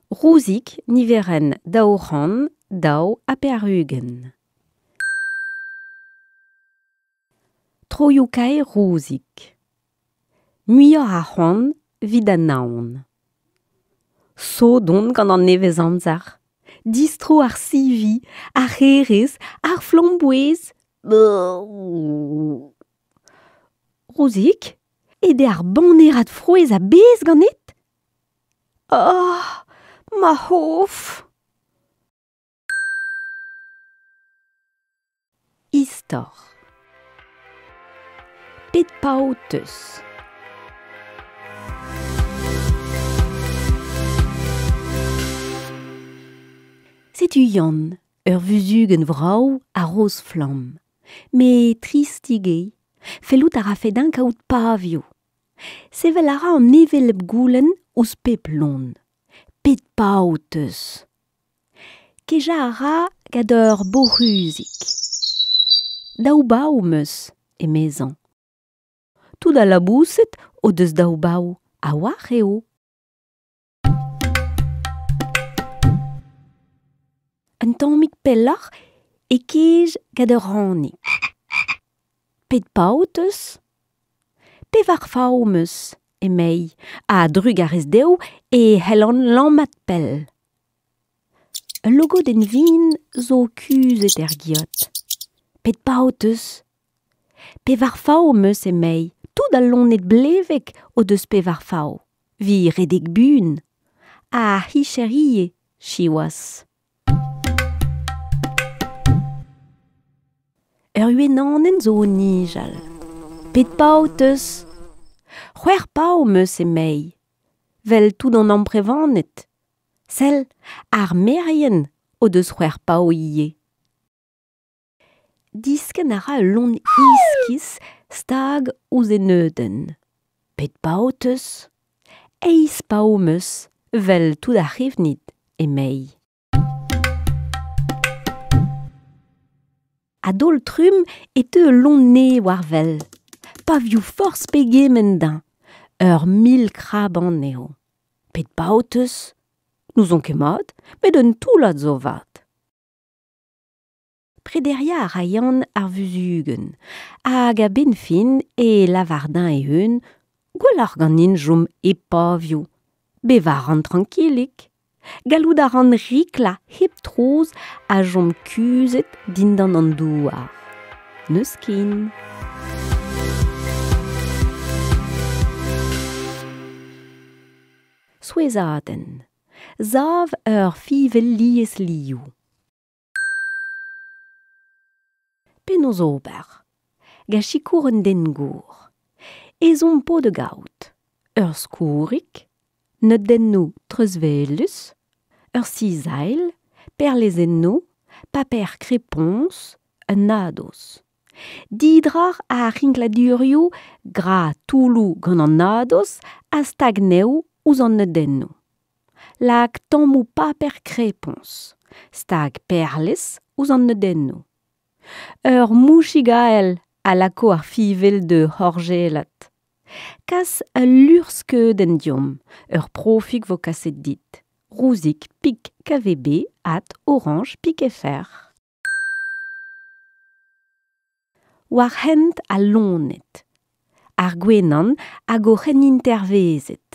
Rouzig niverenn 282. Troioù-kaer Rouzig. Muioc'h a c'hoant 'vit an naon. Sot on gant an nevez-amzer. Distro ar sivi, ar c'herez, ar flamboez. Rouzig, aet eo ar banerad frouezh a-bezh ganit ? Oh, ma c'hof ! Istor. Pet pav 'teus ? Setu Yann, ur vuzhugenn vrav ha roz-flamm. Met tristik eo. Fellout a rafe dezhañ kaout pavioù. Sevel a ra an hevelep goulenn ouzh pep loen. Pet pav 'teus ? Kejañ a ra gant ur boc'huzig. Daou bav 'm eus, emezañ. Tout al laboused o deus daou bav, a-walc'h eo. Un tammig pelloc'h e kej gant ur ranig. Pet pav 'teus ? Pevar fav 'm eus, emei, a-drugarez dezho e c'hellan lammat pell. Ul logodenn vihan zo kuzhet er geot. Pet pav 'teus ? Pevar fav 'm eus emei, tout al loened blevek o deus pevar fav. 'Vit redek buan. Ar c'hicher ivez, siwazh. Ur wenanenn zo o nijal. Pet pav 'teus ? C'hwec'h pav 'm eus emei. 'Vel tout an amprevaned. Sell, ar merien o deus c'hwec'h pav ivez. Diskenn a ra ul loen iskis stag ouzh e neudenn. Pet pav 'teus ? Eizh pav 'm eus, 'vel tout ar c'hevnid, emei. A-daol-trumm e teu ul loen nevez war wel. Pavioù forzh pegement dezhañ. Ur mil kraban eo. Pet pav 'teus ? N'ouzon ket mat, met un toullad zo 'vat. Prederiañ a ra Yann ar vuzhugenn hag a-benn fin e lavar dezhañ e-unan gwelloc'h ganin chom hep pavioù. Bevañ a ran trankilik. Gallout a ran riklañ hep trouz ha chom kuzhet dindan an douar. N'eus ken. Souezhadenn. Sav ur fivell liesliv. Penaos ober ? Gant sikour un den gour. Ezhomm 'po da gaout ur skourrig, neudennoù treuzwelus, ur sizailh, perlezennoù, paper krepoñs, un nadoz. Didroc'h ar c'hinkladurioù gra toulloù gant an nadoz ha stag anezho ouzh an neudennoù. Lak tammoù paper krepoñs, stag perlez ouzh an neudennoù. Ur mouchig-ael a lako ar fivell da horjellat. Kas ul luc'hskeudenn deomp, ur profig 'vo kaset dit. Rouzig pik kvb at orange pik fr. War hent al loened. Ar gwenan hag o c'henintervezed.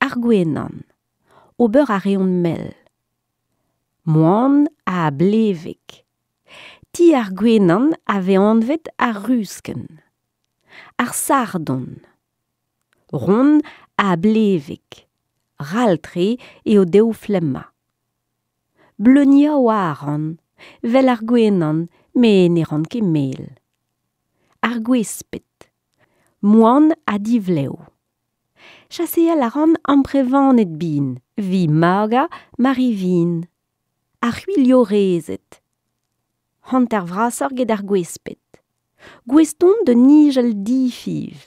Ar gwenan. Ober a reont mel. Moan ha blevek. Ti ar gwenan a vez anvet ar ruskenn. Ar sardon. Ront ha blevek. Ral-tre eo dezho flemmañ. Bleuniañ a ran, 'vel ar gwenan, met ne ran ket mel. Ar gwesped. Moan ha divlev. Chaseal a ran amprevaned bihan evit magañ ma re vihan. Ar c'hwiliorezed. Hanter vrasoc'h get ar gwesped. Gouest on da nijal difiñv.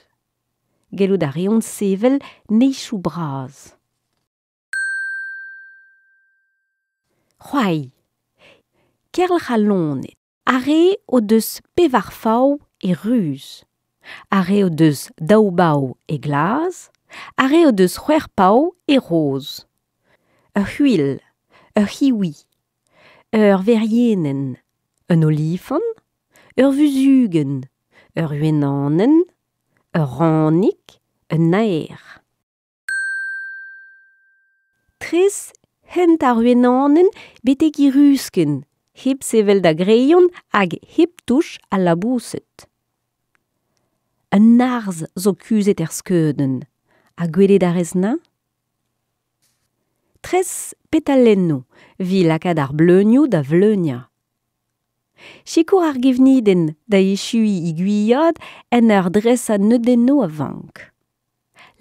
Gellout a reont sevel neizhioù bras. C'hoari. Kerlc'haloned. Ar re o deus pevar fav e ruz. Ar re o deus daou bav e glas. Ar re o deus c'hwec'h pav e roz. Ur c'hwil, ur c'hiwi, ur verienenn, un olifant, ur vuzhugenn, ur wenanenn, ur ranig, un naer. Tres hent ar wenanenn betek he ruskenn, hep sevel da greion hag hep touch al laboused. Un arzh zo kuzhet er skeudenn. Ha gwelet a rez 'neñ? Tres petalennoù evit lakaat ar bleunioù da vleuniañ. Sikour ar gevnidenn da echuiñ he gwiad en ur dresañ neudennoù a vank.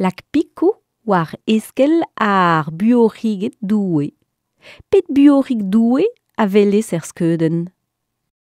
Lak pikoù war eskell ar buoc'higed-Doue. Pet buoc'hig-Doue a welez er skeudenn?